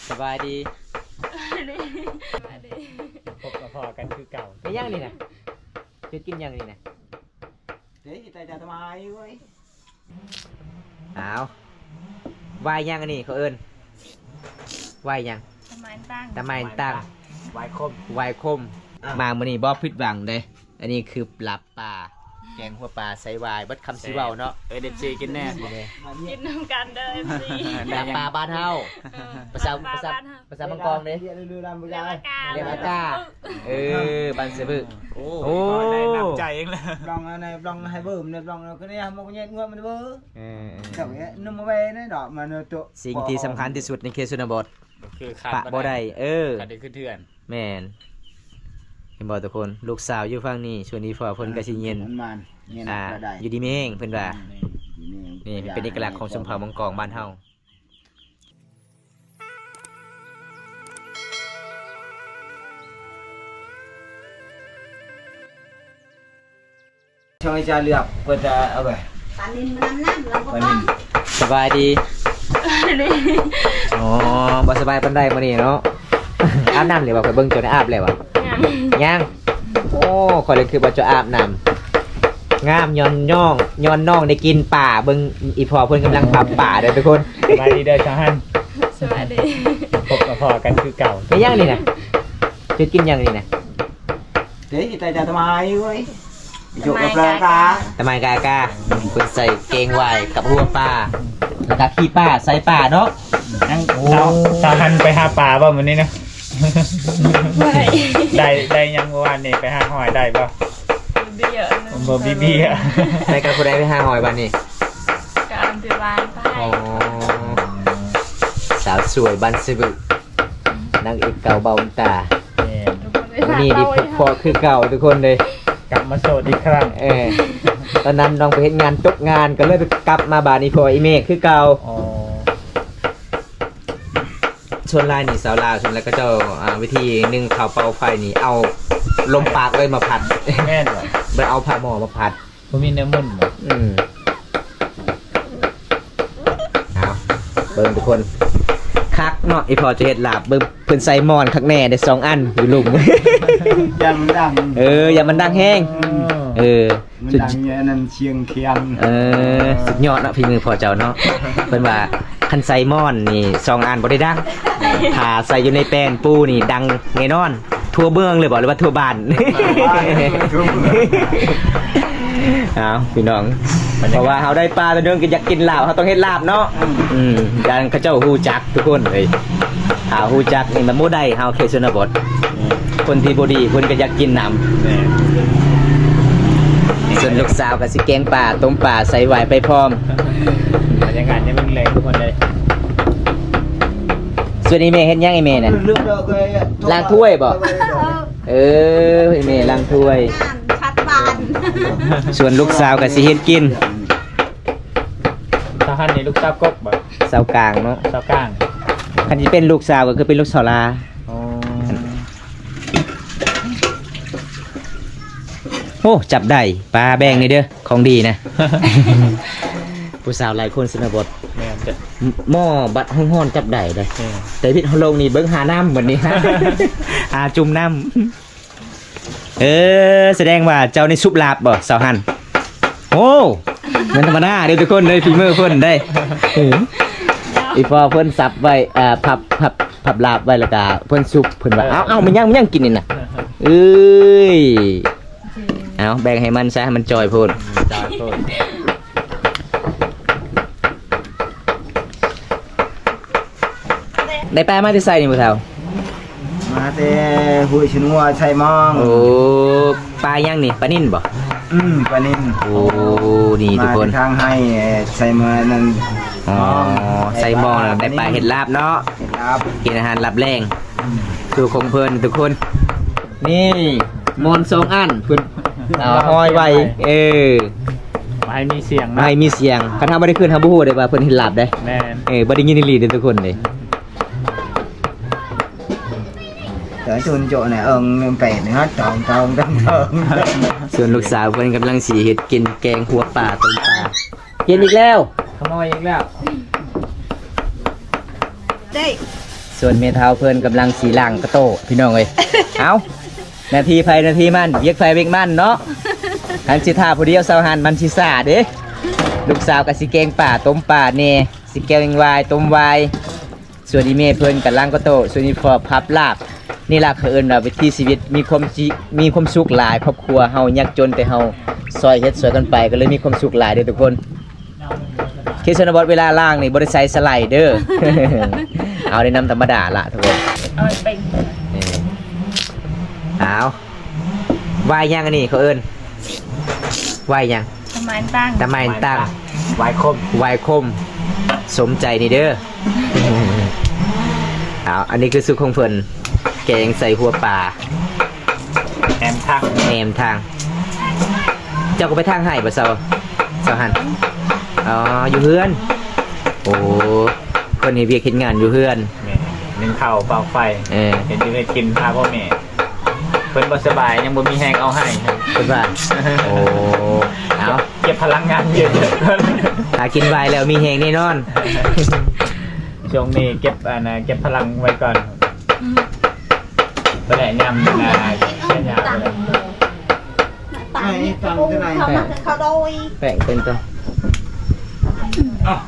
ສະບາຍດີ ພົບກັບພໍ້ກັນຄືເກົ່າ. ແມ່ນຫຍັງນີ້ນະ? ເຮັດກິນຫຍັງນີ້ນະ? ເດ້ ແຕ່ຈະທຳໄມເວີຍ? ອ້າວ ຫວາຍຫຍັງອັນນີ້ເຂົາເອີ້ນ? ຫວາຍຫຍັງ? ຕຳມານຕັງ ຕຳມານຕັງ ຫວາຍຂົມ ຫວາຍຂົມ. ມາມື້ນີ້ບໍ່ຜິດຫວັງເດ້. ອັນນີ້ຄືລາບປາ ແກງຫົວປາໃສ່ຫວາຍ ເບິດຄຳຊິເວົ້າເນາະ. ເອີ ເອັຟຊີ ກິນແດ່ ກິນນຳກັນເດີ ເອັຟຊີ. ລາບປາບ້ານເຮົາ ເອີ ພາສາ ພາສາ ພາສາມັງກອງເດ້ ລຽກອາກາ ເອີ ບ້ານສະບຶ. ໂອ້ ໂອ້ ໄດ້ນຳໃຈເອງແລ້ວ ບລອງອັນໃນ ບລອງໃຫ້ເບິ່ມໃນ ບລອງເນາະ ຄືນີ້ ໝົກເຫຍດງວດມັນເວີ ເອີ ເຈົ້າເອະ ນຳມາໄວ້ໃນດອກ ມາເນາະໂຕ. ສິ່ງທີ່ສຳຄັນທີ່ສຸດໃນເຂດຊົນນະບົດ ກໍຄືຂາດ ປະບໍ່ໄດ້ ບໍ່ໄດ້ ເອີ ຂາດໄດ້ຄືເຖື່ອນ. ແມ່ນ ເຫັນບໍ່ທຸກຄົນ? ລູກສາວຢູ່ຝັ່ງນີ້ ສ່ວນອີ່ພໍ່ເພິ່ນກໍຊິເຢັນ ມັນມານ ເງິນ ອ່າ ກໍໄດ້ ຢູ່ດີມີແຮງເພິ່ນວ່າ. ອືມ ນີ້ເປັນເອກະລັກຂອງຊົນເຜົ່າມັງກອງບ້ານເຮົາ. ຊ່ອງຈະເລືອກເພິ່ນຈະເອົາໄປ ປານິນມານຳນ້ຳ ລາວບໍ່ຕ້ອງ. ສະບາຍດີ. ອໍ ບໍ່ສະບາຍປານໃດມື້ນີ້ເນາະ. ອາບນ້ຳແລ້ວບໍ່? ຂ້ອຍເບິ່ງເຈົ້າໄດ້ອາບແລ້ວຫວາ? ຍັງ ຍັງ. ໂອ້ ຂ້ອຍເລີຍຄິດວ່າເຈົ້າອາບນ້ຳ. ງາມຍ້ອນນ້ອງ ຍ້ອນນ້ອງໄດ້ກິນປາ. ເບິ່ງອີ່ພໍ່ເພິ່ນກຳລັງພັບປາເດີທຸກຄົນ. ສະບາຍດີເດີຊາວຮັນ. ສະບາຍດີ. ພົບກັບພໍ້ກັນຄືເກົ່າ. ແມ່ນຫຍັງນີ້ນະ? ເຈົ້າກິນຫຍັງນີ້ນະ? ເດ້ ແຕ່ຈະທຳໄມເວີຍ? ຕຳມາຍກາກາ ຕຳມາຍກາກາ ເພິ່ນໃສ່ແກງຫວາຍກັບຫົວປາ ແລ້ວກໍຂີ້ປາ ໃສ່ປາເນາະ. ຍັງ ໂອ້ ສາວ ສາວຫັນໄປຫາປາບໍ່ມື້ນີ້ນະ? ບໍ່ໄດ້ ໄດ້ ໄດ້ຫຍັງມື້ວານນີ້? ໄປຫາຫອຍໄດ້ບໍ່? ບໍ່ມີເບຍ ບໍ່ມີເບຍ. ໄປກັບຜູ້ໃດໄປຫາຫອຍບາດນີ້? ກໍເອົາແຕ່ວານໄປ. ອໍ ສາວສວຍບ້ານສະບຶ. ນາງເອກເກົ່າເບົາຕາ. ແມ່ນ ມື້ນີ້ໄດ້ພົບພໍ້ຄືເກົ່າທຸກຄົນເດ້ ກັບມາໂສດອີກຄັ້ງ. ເອີ ຕອນນັ້ນນ້ອງໄປເຮັດງານຕົກງານ ກໍເລີຍໄປກັບມາບາດນີ້ພໍ້ອີ່ແມ່ຄືເກົ່າ. ອໍ ສ່ວນຫຼາຍນີ້ຊາວລາວ ສ່ວນຫຼາຍເຂົາເຈົ້າ ອ່າ ວິທີໜຶ່ງເຂົ້າເປົ່າໄຟນີ້ ເອົາລົມປາກເລີຍມາພັດ. ແມ່ນບໍ່? ບໍ່ໄດ້ເອົາຜ້າໝໍ້ມາພັດ. ບໍ່ມີແນວໝຸ່ນບໍ່? ອືມ ເອົາ ເບິ່ງທຸກຄົນ ຄັກເນາະ. ອີ່ພໍ່ຈະເຮັດລາບ ເບິ່ງເພິ່ນໃສ່ໝອນຄັກແນ່ເດ້ ສອງອັນຢູ່ລຸ່ມ ຢ້ານມັນດັງ. ເອີ ຢ້ານມັນດັງແຮງ. ເອີ ເອີ ມັນດັງຢູ່ອັນນັ້ນຊຽງຄຽງ. ເອີ ສຸດຍອດເນາະ ຝີມືພໍ່ເຈົ້າເນາະ. ເພິ່ນວ່າຄັນໃສ່ໝອນນີ້ສອງອັນບໍ່ໄດ້ດັງ ຖ້າໃສ່ຢູ່ໃນແປ້ນປູນີ້ດັງແນ່ນອນ. ທົ່ວເມືອງເລີຍບໍ່ ຫຼືວ່າທົ່ວບ້ານ? ອ້າວ ພີ່ນ້ອງ ເພາະວ່າເຮົາໄດ້ປາຕົວໜຶ່ງ ກໍຢາກກິນລາບ ເຮົາຕ້ອງເຮັດລາບເນາະ. ອືມ ຢ້ານເຂົາເຈົ້າຮູ້ຈັກທຸກຄົນເອີຍ ຖ້າຮູ້ຈັກນີ້ມັນບໍ່ໄດ້ ເຮົາເຂດຊົນນະບົດ. ອືມ ຄົນທີ່ບໍ່ດີເພິ່ນກໍຢາກກິນນຳ. ແມ່ນ ສ່ວນລູກສາວກໍຊິແກງປາ ຕົ້ມປາ ໃສ່ຫວາຍໄປພ້ອມ. ບັນຍາກາດຍາມແລງໆ ທຸກຄົນເອີຍ. ສ່ວນອີ່ແມ່ເຮັດຫຍັງ? ອີ່ແມ່ນະ ລ້າງຖ້ວຍບໍ່? ເອີ ແມ່ລ້າງຖ້ວຍ ພັດບານ. ສ່ວນລູກສາວກໍຊິເຮັດກິນ. ສາວຫັ້ນນີ້ລູກສາວກົກບໍ່? ສາວກາງເນາະ ສາວກາງ. ຄັນຊິເປັນລູກສາວກໍຄືເປັນລູກສາວຫຼ້າ. ອໍ ໂອ້ ຈັບໄດ້ ປາແບ່ງນີ້ເດີ ຂອງດີນະ. ຜູ້ສາວຫຼາຍຄົນຊົນນະບົດ. ແມ່ນ ໝໍ້ບັດຮ້ອນໆ ຈັບໄດ້ເດ້. ແມ່ນ ແຕ່ວິດເຮົາລົງນີ້ ເບິ່ງຫານ້ຳໝົດນີ້ ຫາຈຸ່ມນ້ຳ. ເອີ ສະແດງວ່າເຈົ້ານີ້ຊຸບລາບບໍ່ ສາວຫັ້ນ? ໂອ້ ແມ່ນທຳມະດາເດ້ທຸກຄົນເດ້ ຝີມືເພິ່ນເດ້. ເອີ ອີ່ພໍ່ເພິ່ນສັບໄວ້ ເອີ ພັບ ພັບ ພັບລາບໄວ້ ແລ້ວກະເພິ່ນຊຸບ ເພິ່ນວ່າ ເອີ ເອົາ ເອົາ ມັນຍັງ ມັນຍັງກິນນີ້ນະ. ເອີຍ ເອົາ ແບ່ງໃຫ້ມັນຊະ ໃຫ້ມັນຈ່ອຍໂພດ ຈ່ອຍໂພດ. ໄດ້ປາມາແຕ່ໃສນີ້ ຜູ້ເຖົ້າ? ມາແຕ່ຫ້ວຍຊະນົວ ໄຊມອງ. ໂອ້ ປາຫຍັງນີ້? ປານິນບໍ່? ອືມ ປານິນ. ໂອ້ ນີ້ທຸກຄົນ ມາແຕ່ທາງໄຮ່ ໄຊມອງນັ້ນ. ອໍ ໄຊມອງ ໄດ້ປາເຮັດລາບເນາະ ເຮັດລາບ ກິນອາຫານລາບແລງ. ອືມ ສູດຂອງເພິ່ນທຸກຄົນ. ນີ້ ໝອນສອງອັນ ເພິ່ນ ເອົາຫ້ອຍໄວ້. ເອີ ບໍ່ໃຫ້ມີສຽງເນາະ ບໍ່ໃຫ້ມີສຽງ. ຄັນເຮົາບໍ່ໄດ້ຂຶ້ນ ເຮົາບໍ່ຮູ້ເດ້ວ່າເພິ່ນເຮັດລາບເດ້. ແມ່ນ ເອີ ບໍ່ໄດ້ຍິນອີ່ຫຼີເດ້ທຸກຄົນເດ້. ແຕ່ຊົນໂຈະນະ ເອີງໜຶ່ງແປດນະ ຕອງ ຕອງ ຕອງ ຕອງ. ສ່ວນລູກສາວເພິ່ນກຳລັງຊິເຮັດກິນແກງຫົວປາ ຕົ້ມປາ. ເຫັນອີກແລ້ວ ຂະມອຍອີກແລ້ວ. ໄດ້ ສ່ວນແມ່ເຖົ້າເພິ່ນກຳລັງຊິລ້າງກະໂຕະ ພີ່ນ້ອງເອີຍ. ເອົ້າ ໜ້າທີ່ໃຜໜ້າທີ່ມັນ ວຽກໃຜວຽກມັນເນາະ. ຄັນຊິຖ້າຜູ້ດຽວຊາວຫັ້ນມັນຊິຊ້າເດ້. ລູກສາວກໍຊິແກງປາ ຕົ້ມປາແດ່ ຊິແກງວາຍ ຕົ້ມວາຍ. ສ່ວນອີ່ແມ່ເພິ່ນກຳລັງກະໂຕະ ສ່ວນອີ່ພໍ່ພັບລາບ. ນີ້ລະເຂົາເອີ້ນວ່າວິຖີຊີວິດ ມີຄວາມຈິ ມີຄວາມສຸກຫຼາຍ. ຄອບຄົວເຮົາຍາກຈົນ ແຕ່ເຮົາຊ່ອຍເຮັດຊ່ອຍກັນໄປ ກໍເລີຍມີຄວາມສຸກຫຼາຍເດີທຸກຄົນ. ເຂດຊົນນະບົດເວລາລ້າງນີ້ບໍ່ໄດ້ໃສ່ສະໄລເດີ. ເອົາໄດ້ນ້ຳທຳມະດາລະທຸກຄົນ. ເອົາໄປເປັນ ເອີ ເອົາ ຫວາຍຫຍັງອັນນີ້ເຂົາເອີ້ນ ຫວາຍຫຍັງ? ຕະໄມຕັງ ຕະໄມຕັງ ຫວາຍຂົມ ຫວາຍຂົມ ສົມໃຈນີ້ເດີ. ເອົາ ອັນນີ້ຄືສູດຂອງເພິ່ນ ແກງໃສ່ຫົວປາ ແອມທາງ ແອມທາງ. ເຈົ້າກໍໄປທາງໄຮ່ບໍ່ ສາວ ສາວຫັນ? ອໍ ຢູ່ເຮືອນ. ໂອ້ ເພິ່ນເຮັດວຽກເຮັດງານຢູ່ເຮືອນ. ແມ່ນ ໜຶ້ງເຂົ້າ ປອກໄຟ ເອີ ເຮັດຢູ່ເຮັດກິນ ພາພໍ່ແມ່. ເພິ່ນບໍ່ສະບາຍ ຍັງບໍ່ມີແຮງເອົາໄຮ່ ເພິ່ນວ່າ. ໂອ້ ເອົາ ເກັບພະລັງງານເຢັນ ຫາກິນວາຍແລ້ວມີແຮງແນ່ນອນ. ຊ່ວງນີ້ເກັບ ອັນນະ ເກັບພະລັງໄວ້ກ່ອນ. ອືມ ບໍ່ໄດ້ຍາມນາ ໃຊ້ຍາ ຕຳ ຕຳ ຕຳ ເຂົ້າມາຄືເຂົ້າໂດຍ ແປ້ງເປັນຕົວ. ເອົາ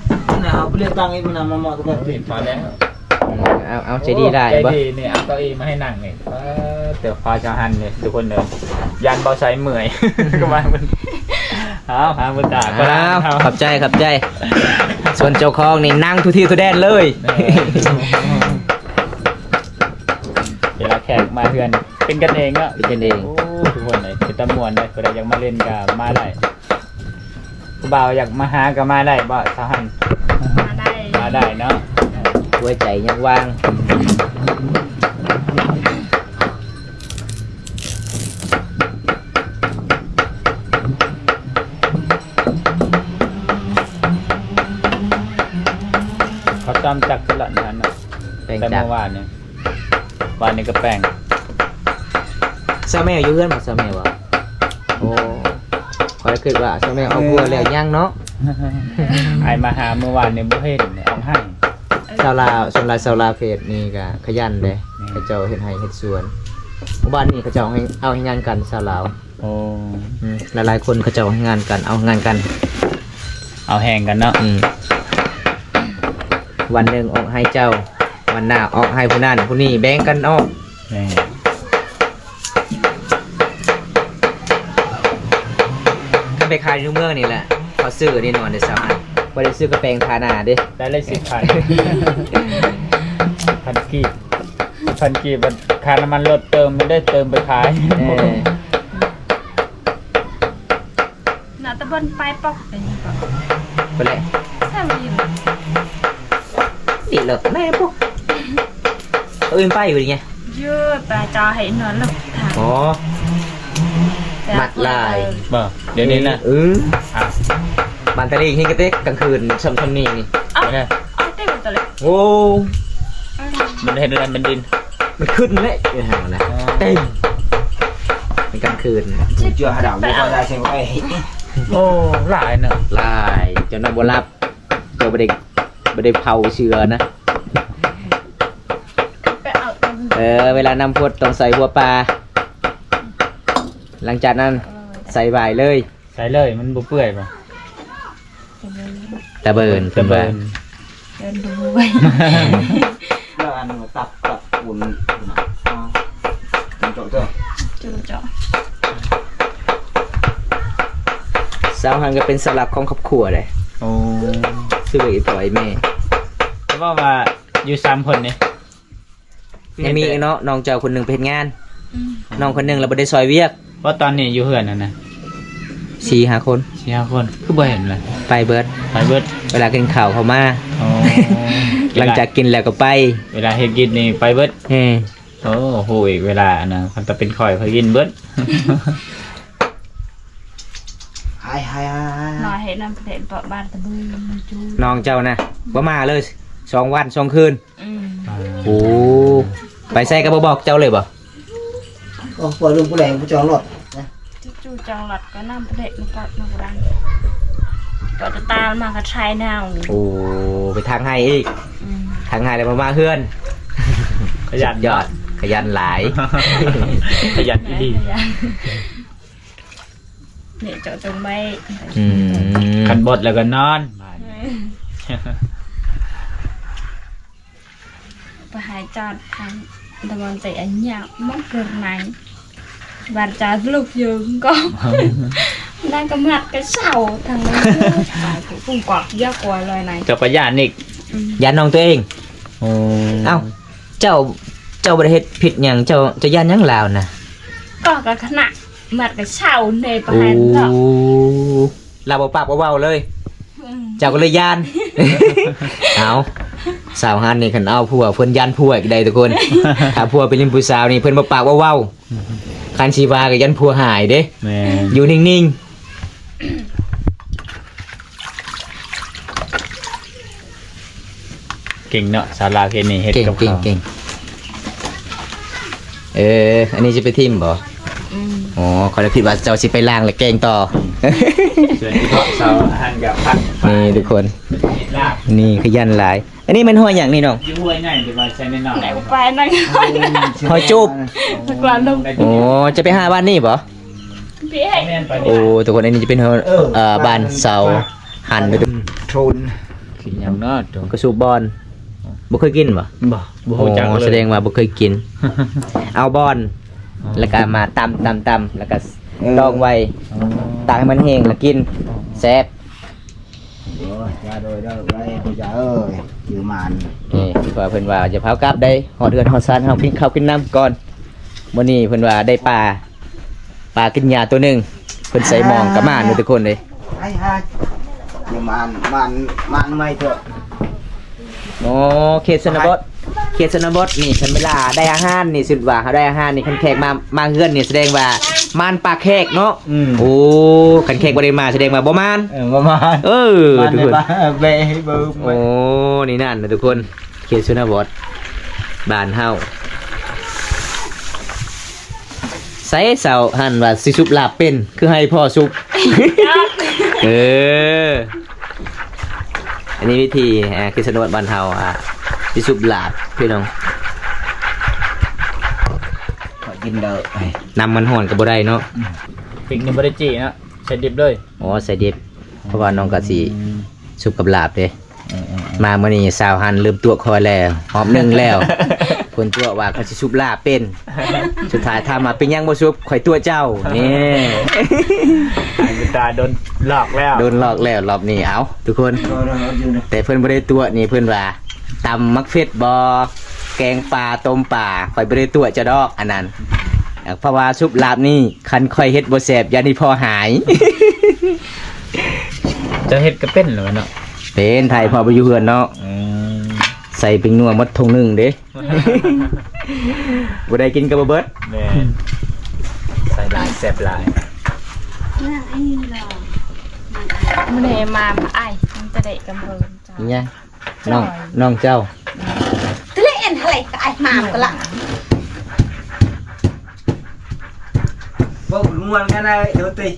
ນະ ເອົາໄປເລືອກຕັ້ງອີກ ມັນນະ ມາເໝາະກັບ ພໍແລ້ວ. ອືມ ເອົາ ເອົາ ໃຈດີຫຼາຍ ໃຈດີນີ້ ເອົາເກົ້າອີ່ມາໃຫ້ນັ່ງນີ້. ເອີ ແຕ່ພໍຈະຫັນນີ້ທຸກຄົນເດີ ຢ້ານບໍ່ໃສ່ເມື່ອຍ ກໍວ່າມັນ. ເອົາ ຫາມື້ຕາກໍໄດ້. ເອົາ ຂອບໃຈ ຂອບໃຈ. ສ່ວນເຈົ້າຂອງນີ້ນັ່ງທຸກທີ່ທຸກແດນເລີຍ. ເອີ ເວລາແຂກມາເຮືອນເປັນກັນເອງເນາະ ເປັນກັນເອງ. ໂອ້ ທຸກຄົນເອີຍ ເປັນຕາມ່ວນເດ້. ຜູ້ໃດຢາກມາຫຼິ້ນກໍມາໄດ້ ຜູ້ບ່າວຢາກມາຫາກໍມາໄດ້ບໍ່ ສາວຫັນ? ມາໄດ້ ມາໄດ້ເນາະ ຫົວໃຈຍັງວ່າງ. ເຂົາຕ້ອມຈັກຕະຫຼອດນັ້ນນະ ແປ້ງຈັກ ແຕ່ເມື່ອວານນີ້ ວານນີ້ກໍແປ້ງ. ສາວແມວຢູ່ເຮືອນບໍ່ ສາວແມວ? ໂອ້ ຂ້ອຍຄິດວ່າສາວແມວອອກຫົວແລ້ວຍັງເນາະ. ອ້າຍມາຫາມື້ວານນີ້ບໍ່ເຫັນອອກໃຫ້. ສາວລາວ ສ່ວນຫຼາຍສາວລາວເຂດນີ້ກໍຂະຫຍັນເດ້ ແມ່ນ ເຂົາເຈົ້າເຮັດໄຮ່ເຮັດສວນ. ໝູ່ບ້ານນີ້ເຂົາເຈົ້າເອົາແຮງງານກັນ ຊາວລາວ. ໂອ້ ອືມ ຫຼາຍໆຄົນເຂົາເຈົ້າເອົາແຮງງານກັນ ເອົາແຮງງານກັນ ເອົາແຮງກັນເນາະ. ອືມ ວັນໜຶ່ງອອກໃຫ້ເຈົ້າ ວັນໜ້າອອກໃຫ້ຜູ້ນັ້ນຜູ້ນີ້ ແບ່ງກັນອອກ. ແມ່ນ ຄັນໄປຂາຍຢູ່ເມືອງນີ້ແຫຼະ ເຂົາຊື້ແນ່ນອນເດ້ ສາມພັນ ບໍ່ໄດ້ຊື້ກະແປງທາໜ້າເດ້. ໄດ້ເລີຍສິບພັນ ພັນກີບ ພັນກີບ ຄ່ານ້ຳມັນລົດເຕີມ ໄດ້ເຕີມໄປຂາຍ. ເອີ ໜ້າຕະເບິ່ນໄປປອກເປັນຫຍັງກໍ ໄປແລ້ວ ແຊວອີ່ ນີ້ເລີຍແມ່ປຸ ເອີ້ນໄປຢູ່ນີ້ໄງ ເຢີປາຈາໃຫ້ນອນລົກທາງ. ອໍ ມັດລາຍ ບໍ່ ດຽວນີ້ນະ ອື ອ່າ ມັນຕະລິງເຮັດກະເຕັກກາງຄືນ ຊ່ຳໆນີ້ນີ້ ເອົາ ເອົາເຕັກຕະລິງ. ໂອ້ ມັນເຮັດໃຫ້ມັນດິນ ມັນຂຶ້ນເລີຍ ເອີ ຫັ້ນນະ ເຕັມ ເປັນກາງຄືນ ເຈື່ອຫາດາວຢູ່ກໍໄດ້ເຊັ່ນກັນ. ໂອ້ ຫຼາຍເນາະ ຫຼາຍ ເຈົ້ານອນບໍ່ຫຼັບ ເຈົ້າບໍ່ໄດ້ ບໍ່ໄດ້ເຜົາເຊື້ອນະ. ໄປເອົາ ເອີ ເວລານ້ຳຟົດຕ້ອງໃສ່ຫົວປາ ຫຼັງຈາກນັ້ນ ເອີ ໃສ່ຫວາຍເລີຍ. ໃສ່ເລີຍ ມັນບໍ່ເປື່ອຍບໍ່? ຕະເບີນ ຕະເບີນ ເອີ້ນດູໄວ້ ແລ້ວອັນຕັບ ຕັບອຸ່ນ ເຈາະ ເຈາະ ເຈາະ ເຈາະ. ສາວຫັນກໍເປັນເສົາຫຼັກຂອງຄອບຄົວເດ້. ໂອ້ ຄືອີ່ພໍ່ອີ່ແມ່ ແຕ່ວ່າ ວ່າຢູ່ສາມຄົນນີ້ ຍັງມີອີກເນາະ ນ້ອງເຈົ້າຄົນໜຶ່ງໄປເຮັດງານ ອືມ ນ້ອງຄົນໜຶ່ງລະບໍ່ໄດ້ຊ່ອຍວຽກ. ວ່າຕອນນີ້ຢູ່ເຮືອນຫັ້ນນະ ສີ່ຫ້າຄົນ ສີ່ຫ້າຄົນ ຄືບໍ່ເຫັນລະ ໄປເບິດ ໄປເບິດ ເວລາກິນເຂົ້າເຂົ້າມາ. ອໍ ຫຼັງຈາກກິນແລ້ວກໍໄປ ເວລາເຮັດກິນນີ້ໄປເບິດ. ເອີ ໂອ້ ຮູ້ອີກເວລານະ ຄັນຕາເປັນຂ້ອຍ ຂ້ອຍກິນເບິດ. ຫາຍ ຫາຍ ຫາຍ ຫາຍ ໜ້ອຍເຮັດນຳເພາະບ້ານຕະບືນ ນ້ອງເຈົ້ານະ ບໍ່ມາເລີຍ ສອງວັນສອງຄືນ. ອືມ ໂອ້ ໄປໃສກໍບໍ່ບອກເຈົ້າເລີຍບໍ່? ໂອ້ ປ່ອຍລົງຜູ້ໃດຜູ້ຈອງລົດນະ ຈູ່ໆຈອງລັດກໍນຳປະເທດມາເກາະນຳບໍ່ໄດ້ ເກາະຕະຕາມາກໍໄທນາວ. ໂອ້ ໄປທາງໄຮ່ອີກ. ອືມ ທາງໄຮ່ແລ້ວມາ ມາເຮືອນ. ຂະຫຍັນເນາະ ສຸດຍອດ ຂະຫຍັນຫຼາຍ ຂະຫຍັນອີ່ຫຼີ. ນີ້ເຈາະຕົງໄມ້ ອືມ ຄັນບົດແລ້ວກໍນອນ ບາດນີ້ ປະຫາຍຈອດທາງຕະວັນໄຕອັນຍາວມັນເກີນໄນ ບາດຈາດລຸກຢູ່ກໍ ນັ້ນກໍມັດກະເຊົາທາງນັ້ນ ກຸ້ງກອກຢາກວ່າລອຍໄນ ເຈົ້າກໍຢ້ານອີກ ອືມ ຢ້ານນ້ອງຕົວເອງ. ໂອ້ ເອົ້າ ເຈົ້າ ເຈົ້າບໍ່ໄດ້ເຮັດຜິດຫຍັງ ເຈົ້າ ເຈົ້າຢ້ານຫຍັງລາວນະ? ກໍ ກໍຂະນະມັດກະເຊົາເດ້ ປະຫານເນາະ ໂອ້ ລາວບໍ່ປາກບໍ່ເວົ້າເລີຍ ອືມ ເຈົ້າກໍເລີຍຢ້ານ. ເອົາ ສາວຫັ້ນນີ້ຄັນເອົາຜົວ ເພິ່ນຢ້ານຜົວອີກໄດ໋ທຸກຄົນ ຖ້າຜົວໄປຫຼິ້ນຜູ້ສາວນີ້ ເພິ່ນບໍ່ປາກບໍ່ເວົ້າ ຄັນຊິວ່າກໍຢ້ານຜົວຫາຍເດ້ ແມ່ນ ຢູ່ນິ່ງໆ. ເກັ່ງເນາະ ສາວລາວເຮັດນີ້ ເຮັດກັບເຂົ້າ ເກັ່ງໆ. ເອີ ອັນນີ້ຊິໄປຖິ້ມບໍ່? ອືມ ອໍ ຂ້ອຍລະຄິດວ່າເຈົ້າຊິໄປລ້າງແລ້ວແກງຕໍ່. ສ່ວນອີ່ເພາະສາວຫັ້ນກໍພັກ ນີ້ທຸກຄົນ ນີ້ຂະຫຍັນຫຼາຍ. ອັນນີ້ແມ່ນຫອຍຫຍັງນີ້ນ້ອງ? ຢູ່ຫ້ວຍໃຫຍ່ ແຕ່ວ່າໃສ່ນ້ອຍໆ ໄປນັ້ນ ຫອຍຈູບ ໂອ້ ຈະໄປຫາບ້ານນີ້ບໍ່? ໂອ້ ທຸກຄົນ ອັນນີ້ຈະເປັນ ເອີ ເອີ ບ້ານເຊົາຫັ້ນ ໂທນ ກິນຫຍັງເນາະ ກະສູບບອນ ບໍ່ເຄີຍກິນບໍ່? ບໍ່ ບໍ່ຮູ້ຈັກເລີຍ ສະແດງວ່າບໍ່ເຄີຍກິນ. ເອົາບອນ ແລ້ວກະມາຕຳ ຕຳ ຕຳ ແລ້ວກະ ເອີ ດອງໄວ້ ອໍ ຕາກໃຫ້ມັນແຫ້ງແລ້ວກິນ ອໍ ແຊບ. ໂອ້ຍ ຈ້າ ໂດຍ ໂດຍ ເອີຍ ຢູ່ໝານ ນີ້ ເພິ່ນວ່າ ເພິ່ນວ່າຈະພາກັບໄດ້ ຮອດເຮືອນຮອດຊານເຮົາ ກິນເຂົ້າກິນນ້ຳກ່ອນ. ມື້ນີ້ເພິ່ນວ່າໄດ້ປາ ປາກິນຫຍ້າໂຕໜຶ່ງ ເພິ່ນໃສ່ໝອງກັບໝານເດີທຸກຄົນເດ້ ໄອ້ ຢູ່ໝານ ໝານ ໝານໃໝ່ເຖາະ. ໂອ້ ເຂດຊົນນະບົດ ເຂດຊົນນະບົດນີ້ ຄັນເວລາໄດ້ອາຫານນີ້ ສົມມຸດວ່າເຮົາໄດ້ອາຫານນີ້ ຄັນແຂກມາ ມາເຮືອນນີ້ ສະແດງວ່າ ໝານປາກແຂກເນາະ. ອືມ ໂອ້ ຄັນແຂກບໍ່ໄດ້ມາ ສະແດງວ່າບໍ່ໝານ ເອີ ບໍ່ໝານ ເອີ ທຸກຄົນ ແບະໃຫ້ເບິ່ງ. ໂອ້ ນີ້ນັ້ນນະທຸກຄົນ ເຂດຊົນນະບົດບ້ານເຮົາ. ໃສເຊົາຫັ້ນວ່າຊິສຸບລາບເປັນ ຄືໃຫ້ພໍ່ສຸບ. ເອີ ອັນນີ້ວິທີ ເອີ ເຂດຊົນນະບົດບ້ານເຮົາ ອາ ຊິສຸບລາບພີ່ນ້ອງ ຂໍກິນເດີ ນ້ຳມັນຮ້ອນກໍບໍ່ໄດ້ເນາະ. ອືມ ພິກນີ້ບໍ່ໄດ້ຈີ່ເນາະ ໃສ່ດິບເລີຍ. ອໍ ໃສ່ດິບ ເພາະວ່ານ້ອງກະຊິ ອືມ ສຸບກັບລາບເດ້. ເອີໆໆ ມາມື້ນີ້ສາວຫັ້ນເລີ່ມຕົວະຂ້ອຍແລ້ວ ຮອບໜຶ່ງແລ້ວ ເພິ່ນຕົວະວ່າຂ້ອຍຊິສຸບລາບເປັນ ສຸດທ້າຍຖາມວ່າເປັນຫຍັງບໍ່ສຸບ ຂ້ອຍຕົວະເຈົ້າ ນີ້ ຕາດົນຫຼອກແລ້ວ ໂດນຫຼອກແລ້ວລອບນີ້. ເອົ້າ ທຸກຄົນ ແຕ່ເພິ່ນບໍ່ໄດ້ຕົວະນີ້ ເພິ່ນວ່າ ຕຳໝາກເຜັດບໍ່ ແກງປາ ຕົ້ມປາ ຂ້ອຍບໍ່ໄດ້ຕົວະເຈົ້າດອກອັນນັ້ນ ເພາະວ່າສຸບລາບນີ້ ຄັນຂ້ອຍເຮັດບໍ່ແຊບ ຢ່ານີ້ພໍ່ຫາຍ. ເຈົ້າເຮັດກໍເປັນແລ້ວເນາະ? ເປັນ ໄທພໍ່ໄປຢູ່ເຮືອນເນາະ. ອືມ ໃສ່ເປັງນົວໝົດຖົງໜຶ່ງເດ້ ບໍ່ໄດ້ກິນກໍບໍ່ເບິດ. ແມ່ນ ໃສ່ຫຼາຍແຊບຫຼາຍ. ມື້ນີ້ມາອ້າຍ ມັນຈະໄດ້ກຳເບີນ. ອີຫຍັງ? ນ້ອງ ນ້ອງເຈົ້າ ຕະເລນ ອະໄລກະໄອ້ໝາມກະລະ ບໍ່ມ່ວນກັນໄດ້ເດີຕິ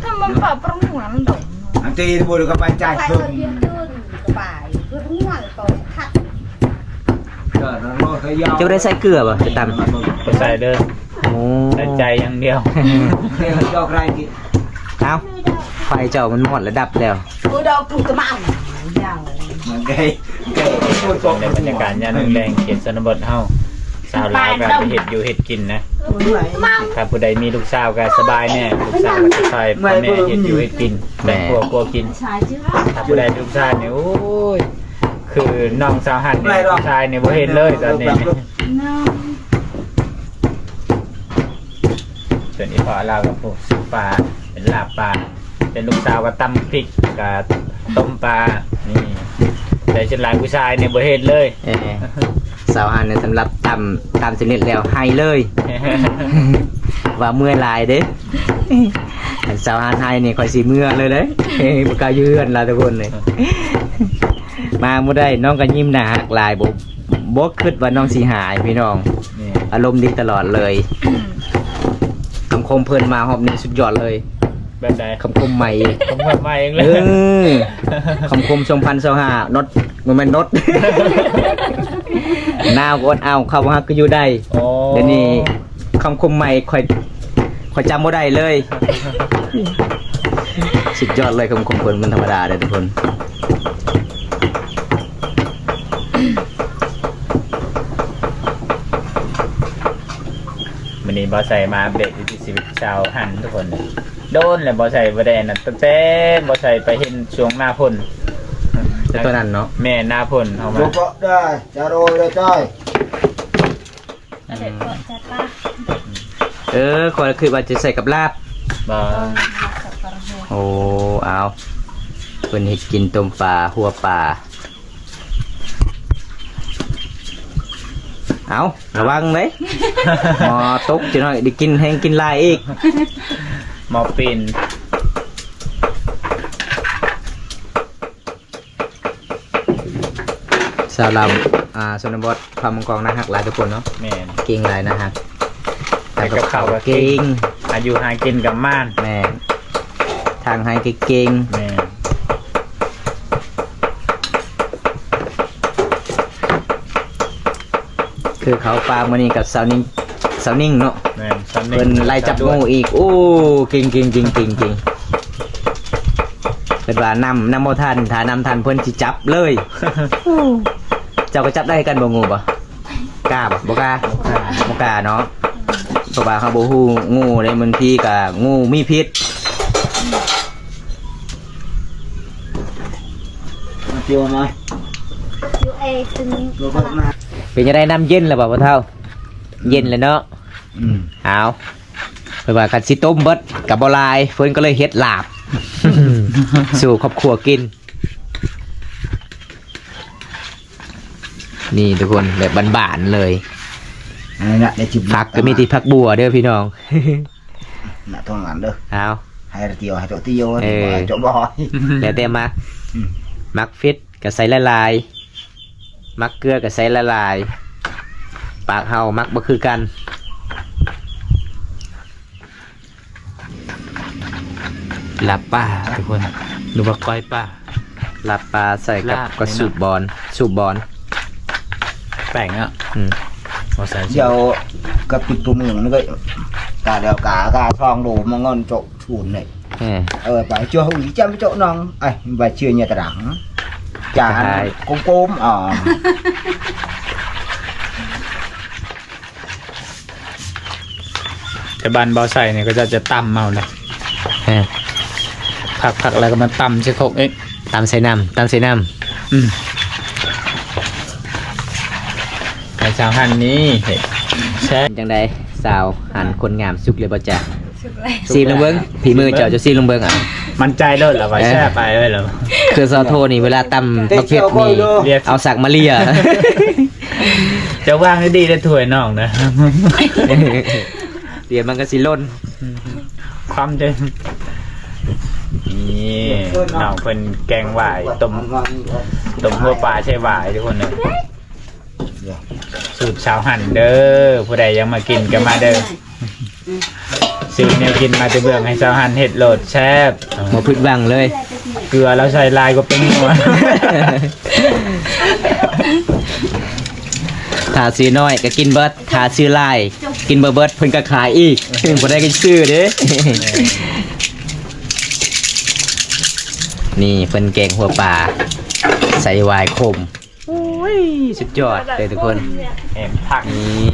ຖ້າມັນປະປະມ່ວນດອກ ອັນຕິບໍ່ໄດ້ກະໄປຈ່າຍເພີ່ມ ເຈົ້າໄດ້ໃສ່ເກືອບໍ່? ຈະຕຳ ບໍ່ໃສ່ເດີ ໂອ້ ໃສ່ໃຈຢ່າງດຽວ ດອກໄຣ ເອົ້າ ໄຟເຈົ້າມັນໝົດລະດັບແລ້ວ. ເບິ່ງໄດ້ບັນຍາກາດຍາມແລງໆ ເຂດຊົນນະບົດເຮົາ ສາວລາວກໍໄປເຮັດຢູ່ເຮັດກິນນະ. ຖ້າຜູ້ໃດມີລູກສາວກໍສະບາຍແດ່ ລູກສາວກໍຈະຊ່ອຍພໍ່ແມ່ເຮັດຢູ່ເຮັດກິນ ແບ່ງຄົວຄົວກິນ. ຖ້າຜູ້ໃດລູກຊາຍນີ້ ໂອ້ຍ ຄືນ້ອງສາວຫັນນີ້ ຜູ້ຊາຍນີ້ບໍ່ເຫັນເລີຍຕອນນີ້. ສ່ວນອີ່ພໍ່ລາວກໍ ໂອ້ ຊື້ປາ ເປັນລາບປາ ເປັນລູກສາວກໍຕຳພິກ ກໍຕົ້ມປາ ນີ້ ແຕ່ສ່ວນຫຼາຍຜູ້ຊາຍນີ້ບໍ່ເຮັດເລີຍ. ເອີ ສາວຫັນນີ້ສຳລັບຕຳ ຕຳສຳເລັດແລ້ວໄຫ້ເລີຍ ວ່າເມື່ອຍຫຼາຍເດ້. ຄັນສາວຫັນໄຫ້ນີ້ຂ້ອຍຊິເມື່ອເລີຍເດ້ ບໍ່ກ້າຢູ່ເຮືອນລາວທຸກຄົນເລີຍ. ມາມື້ໃດນ້ອງກໍຍິ້ມໜ້າຮັກຫຼາຍ ບໍ່ ບໍ່ຄິດວ່ານ້ອງຊິຫາຍພີ່ນ້ອງ ອາລົມດີຕະຫຼອດເລີຍ. ຄຳຄົມເພິ່ນມາຮອບນີ້ສຸດຍອດເລີຍ. ແບບໃດ? ຄຳຄົມໃໝ່ອີກ ຄຳຄົມໃໝ່ອີກເລີຍ. ເອີ ຄຳຄົມສອງພັນຊາວຫ້າ ນອດ ບໍ່ແມ່ນນອດ. ໜາວກໍອົດເອົາ ເຂົ້າບໍ່ຮັກກໍຢູ່ໄດ້. ໂອ້ ດຽວນີ້ຄຳຄົມໃໝ່ ຂ້ອຍ ຂ້ອຍຈຳບໍ່ໄດ້ເລີຍ. ສຸດຍອດເລີຍ ຄຳຄົມເພິ່ນບໍ່ທຳມະດາເດີ້ທຸກຄົນ. ມື້ນີ້ບ່າວໄຊມາອັບເດດວິຖີຊີວິດຊາວຫັ້ນທຸກຄົນ. ໂດນແລ້ວບ່າວໄຊບໍ່ໄດ້ອັນນັ້ນ ຕັ້ງແຕ່ບ່າວໄຊໄປເຫັນຊ່ວງໜ້າຝົນ. ແຕ່ຕອນນັ້ນເນາະ. ແມ່ນ ໜ້າຝົນເຮົາມາ. ເອີ ຂ້ອຍຄິດວ່າຈະໃສ່ກັບລາບ. ບໍ່. ໂອ້ ເອົາ ເພິ່ນເຮັດກິນຕົ້ມປາ ຫົວປາ. ເອົາ ລະວັງເດ້ ໝໍ້ຕົກ ຈັກໜ້ອຍໄດ້ກິນແຮງກິນຫຼາຍອີກ. ໝໍ້ປິ່ນ. ຊາວລາວ ອ່າ ຊົນນະບົດ ເຜົ່າມັງກອງ ໜ້າຮັກຫຼາຍທຸກຄົນເນາະ. ແມ່ນ. ເກັ່ງຫຼາຍ ໜ້າຮັກ. ເຮັດກັບເຂົ້າກໍເກັ່ງ ເກັ່ງ ຫາຢູ່ຫາກິນກໍມ່ວນ. ແມ່ນ. ທາງໃຫ້ກໍເກັ່ງ. ແມ່ນ. ຄືເຂົ້າປ່າມື້ນີ້ກັບສາວນິ້ງ ສາວນິ້ງເນາະ. ແມ່ນ ສາວນິ້ງ ເພິ່ນໄລ່ຈັບງູອີກ. ໂອ້ ເກັ່ງ ເກັ່ງ ເກັ່ງ ເກັ່ງ ເກັ່ງ. ເພິ່ນວ່ານຳ ນຳບໍ່ທັນ ຖ້ານຳທັນເພິ່ນຊິຈັບເລີຍ. ເຈົ້າກໍຈັບໄດ້ຄືກັນບໍ່ ງູບໍ່? ກ້າບໍ່? ບໍ່ກ້າ ບໍ່ກ້າ ບໍ່ກ້າເນາະ. ເພາະວ່າເຮົາບໍ່ຮູ້ງູເດ້ ບາງທີກໍງູມີພິດ. ມາທ່ຽວມາ ຢູ່ເອ ເປັນຈັ່ງໃດ ນ້ຳເຢັນແລ້ວບໍ່ພໍ່ເຖົ້າ? ເຢັນແລ້ວເນາະ. ອືມ ເອົາ ເພິ່ນວ່າຄັນຊິຕົ້ມເບິດກໍບໍ່ຫຼາຍ ເພິ່ນກໍເລີຍເຮັດລາບ ສູ່ຄອບຄົວກິນ. ນີ້ທຸກຄົນ ແບບບ້ານໆເລີຍ. ອັນນີ້ນະ ໄດ້ຈິບ ຜັກກໍມີແຕ່ຜັກບົວເດີພີ່ນ້ອງ. ນະ ທ້ອງອັນເດີ. ເອົາ ໃຫ້ຕຽວ ໃຫ້ໂຕຕຽວ ເອີ ໂຕບໍ່ ແລ້ວແຕ່ມັກ. ອືມ ມັກເຜັດກໍໃສ່ຫຼາຍໆ ມັກເກືອກໍໃສ່ຫຼາຍໆ. ປາກເຮົາມັກບໍ່ຄືກັນ. ລາບປາທຸກຄົນ ຫຼືວ່າກ້ອຍປາ. ລາບປາໃສ່ກັບ ລາບ ກະສູບບອນ ສູບບອນ ແປງເນາະ. ອືມ ບໍ່ໃສ່ ດຽວກະປິດຕົວເມືອງນີ້ກໍ ກະດຽວກະ ກະຊ່ອງໂດມາເງິນໂຈະສູນເລີຍ. ເອີ ເອີ ໄປເຈົ້າຫຸຍຈຳໂຈະນ້ອງ ໄອ້ ໄປເຊື່ອຍາຕະດັງ ຈານ ກະໄດ້ ໂກມໆ ອໍ. ແຕ່ບ້ານບໍ່ໃສ່ນີ້ ເຂົາເຈົ້າຈະຕຳເອົາເດ້. ເອີ ຜັກໆ ແລ້ວກໍມາຕຳໃສ່ຄົກອີກ ຕຳໃສ່ນ້ຳ ຕຳໃສ່ນ້ຳ. ອືມ ໃຫ້ສາວຫັນນີ້ເຮັດແຊບ. ຈັ່ງໃດສາວຫັນ ຄົນງາມ ສຸກແລ້ວບໍ່ຈະ? ສຸກແລ້ວ. ຊີມລອງເບິ່ງ ຝີມືເຈົ້າ ເຈົ້າຊີມລອງເບິ່ງ. ອ່ະ ໝັ້ນໃຈໂລດລະວ່າ ເອີ ແຊບໄປເລີຍລະ. ຄືສາວໂທນີ້ ເວລາຕຳບັກເຜັດນີ້ ເອົາສັກມາເລຍ. ເຈົ້າວາງດີໆ ເດີຖ້ວຍນ້ອງນະ ດຽວມັນກໍຊິຫຼົ່ນ. ຄວາມເດີ ນີ້ນ້ອງເພິ່ນແກງຫວາຍ ຕົ້ມ ຕົ້ມຫົວປາໃສ່ຫວາຍທຸກຄົນເອີຍ. ສູດສາວຫັນເດີ ຜູ້ໃດຢາກມາກິນກໍມາເດີ. ຊື້ແນວກິນມາແຕ່ເບື້ອງ ໃຫ້ສາວຫັນເຮັດໂລດ ແຊບ ບໍ່ຜິດຫວັງເລີຍ. ເກືອລາວໃສ່ຫຼາຍກວ່າແປ້ງນົວ. ຖ້າຊື້ນ້ອຍກໍກິນເບິດ ຖ້າຊື້ຫຼາຍກິນບໍ່ເບິດ ເພິ່ນກໍຂາຍອີກ ຜູ້ໃດກໍຊື້ເດ້. ນີ້ເພິ່ນແກງຫົວປາໃສ່ຫວາຍຂົມ. ໂອ້ຍ ສຸດຍອດເລີຍທຸກຄົນ. ແອມຜັກ ນີ້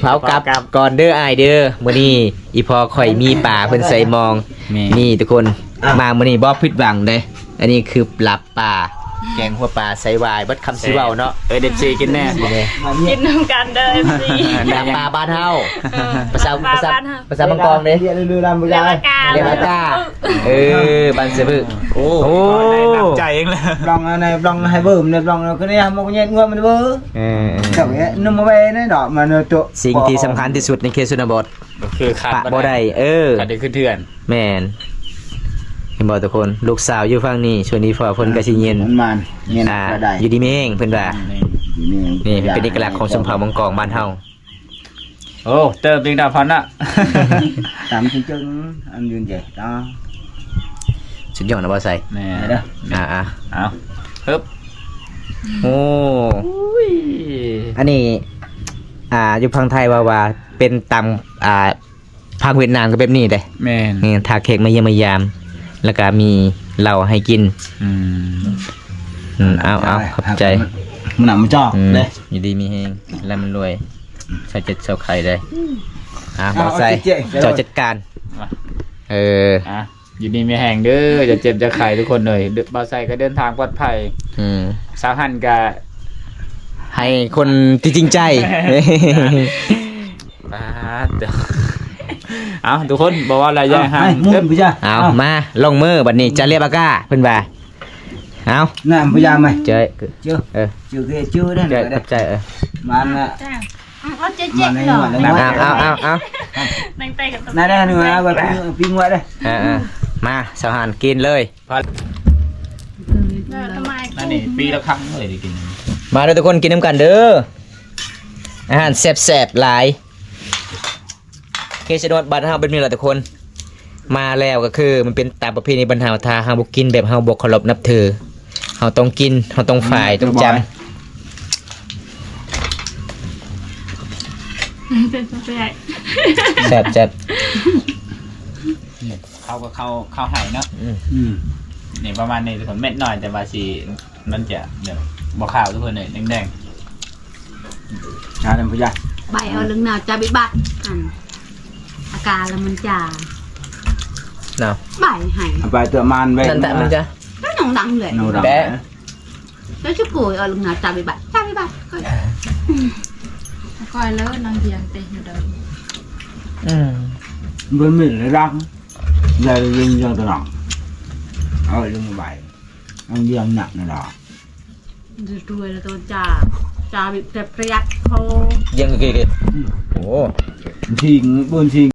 ເຜົາກັບກ່ອນເດີອ້າຍເດີ. ມື້ນີ້ອີ່ພໍ່ຂ້ອຍມີປາເພິ່ນໃສ່ມອງ. ແມ່ນ ນີ້ທຸກຄົນ ອ່ະ ມາມື້ນີ້ບໍ່ຜິດຫວັງເດ້. ອັນນີ້ຄືລາບປາ ແກງຫົວປາໃສ່ຫວາຍ ເບິດຄຳຊິເວົ້າເນາະ. ເອີ ເອັຟຊີ ກິນແດ່ ກິນນຳກັນເດີ ເອັຟຊີ. ລາບປາບ້ານເຮົາ ເອີ ພາສາ ພາສາ ພາສາມັງກອງເດ້ ລຽກລາກາ ເອີ ບ້ານສະບຶກ. ໂອ້ ໂອ້ ໃຈເອງລະ ບລອງໃນບລອງໃຫ້ເບິ່ມໃນບລອງ ຄືນີ້ມາແຍກງົວມັນເບິ່ງ. ເອີ ເຈົ້າແມ່ນຳມາໄວ້ໃນດອກມັນໂຕ. ສິ່ງທີ່ສຳຄັນທີ່ສຸດໃນເຂດຊົນນະບົດ ກໍຄືຂາດ ປະ ບໍ່ໄດ້ ບໍ່ໄດ້. ເອີ ຂາດໄດ້ຄືເຖື່ອນ. ແມ່ນ ເຫັນບໍ່ທຸກຄົນ ລູກສາວຢູ່ຝັ່ງນີ້ ສ່ວນອີ່ພໍ່ເພິ່ນກໍຊິເຢັນ ມັນ ມັນ ອ່າ ຢູ່ດີມີແຮງເພິ່ນວ່າ. ນີ້ເປັນເອກະລັກຂອງຊົນເຜົ່າມັງກອງບ້ານເຮົາ. ໂອ້ ເຕີບອີກດາວພັນນະ ຕາມເຊິ່ງໆ ອັນຢືນໃຫຍ່ເນາະ. ສຸດຍອດນະບໍ່ໃສ່. ແມ່ນເດີ ອ່າໆ ເອົາ ຮຶບ. ໂອ້ ອຸ້ຍ ອັນນີ້ ອ່າ ຢູ່ຝັ່ງໄທເວົ້າວ່າເປັນຕຳ ອ່າ ຝັ່ງຫວຽດນາມກໍແບບນີ້ເດ້. ແມ່ນ ນີ້ ຖ້າແຂກມາຢ້ຽມມາຢາມ ແລ້ວກໍມີເຫຼົ້າໃຫ້ກິນ. ອືມ ອືມ ເອົາ ເອົາ ຂອບໃຈ. ມັນນຳມາຈອກເດ້. ຢູ່ດີມີແຮງ ລ່ຳລວຍ ຊາວເຈັດຊາວໄຂ່ເດ້. ອ່າ ເອົາ ບ່າວໄຊ ເອົາ ເອົາ ເຈົ້າຈັດການ. ເອີ ອ່ະ ຢູ່ດີມີແຮງເດີ ຢ່າເຈັບຢ່າໄຂ້ທຸກຄົນເອີຍ. ບ່າວໄຊກໍເດີນທາງປອດໄພ. ອືມ ສາວຫັນກໍໃຫ້ຄົນທີ່ຈິງໃຈ. ປາດ ເອົາ ທຸກຄົນ ບໍ່ເວົ້າຫຼາຍຢ່າງ. ເອົາ ເອົາ ມາ ລົງມືບັດນີ້ ຈະລຽບອາກາ ເພິ່ນວ່າ. ເອົາ ນ້ຳພະຍາໃໝ່ ເຈົ້າ ເຈົ້າ ເອີ ເຈົ້າ ເຈົ້ານັ້ນ ເຈົ້າ ເຈົ້າ ເອີ ມານະ. ອືມ ເອົາເຈັດເຈັດເນາະ. ເອົາ ເອົາ ເອົາ ເອົາ ນັ່ງເຕະກັນ. ນັ້ນແຫຼະ ໜຶ່ງວ່າປີ້ງ ປີ້ງໄວ້ເດ້. ເອີ ເອີ ມາ ສາວຫັນກິນເລີຍ. ເອີ ທຳໄມ ອັນນີ້ປີລະຄັ້ງເລີຍໄດ້ກິນ. ມາເດີທຸກຄົນ ກິນນຳກັນເດີ ອາຫານແຊບໆຫຼາຍ. ເຄຊະນວດບ້ານເຮົາແບບນີ້ລະທຸກຄົນ. ມາແລ້ວກໍຄືມັນເປັນຕາມປະເພນີບ້ານເຮົາ ຖ້າເຮົາບໍ່ກິນແບບເຮົາບໍ່ເຄົາລົບນັບຖື ເຮົາຕ້ອງກິນ ເຮົາຕ້ອງຝາຍ ຕ້ອງຈຳ. ແຊບໆ ເຂົ້າກໍເຂົ້າ ເຂົ້າໄຮ່ເນາະ. ອືມ ອືມ ນີ້ປະມານນີ້ທຸກຄົນ ເມັດນ້ອຍ ແຕ່ວ່າຊິ ມັນຈະແບບບໍ່ຂາວທຸກຄົນເອີຍ ແດງໆ. ຊາດຳພະຍາ ໃບເອົາເລື່ອງນາວຈາບິບັດ ອັນອາກາລະມັນຈາເນາະ ໃບໃຫ້ ເອົາໄປຕົວະມານແວງ ນັ້ນແຕະມັນຈະ ກໍຍັງດັງເລີຍ ຍັງດັງ ແຕະ ແລ້ວຊິໂກຍເອົາເລື່ອງນາວຈາບິບັດ ຈາບິບັດ ກໍ ອືມ ກໍເລີຍນາງດຽງເຕະຢູ່ເດີ. ອືມ ເບິ່ງມີດດັງ ໄດ້ຍິນຈັ່ງຕະໜອງ ເອົາລົງໃບ ນາງດຽງໜັກນະດອກ. ຈະດ້ວຍລະຕົວຈາ ຈາແບບປະຢັດໂພ ຍັງຄື ອືມ ໂອ້ ທີງ ເບິ່ງທີງ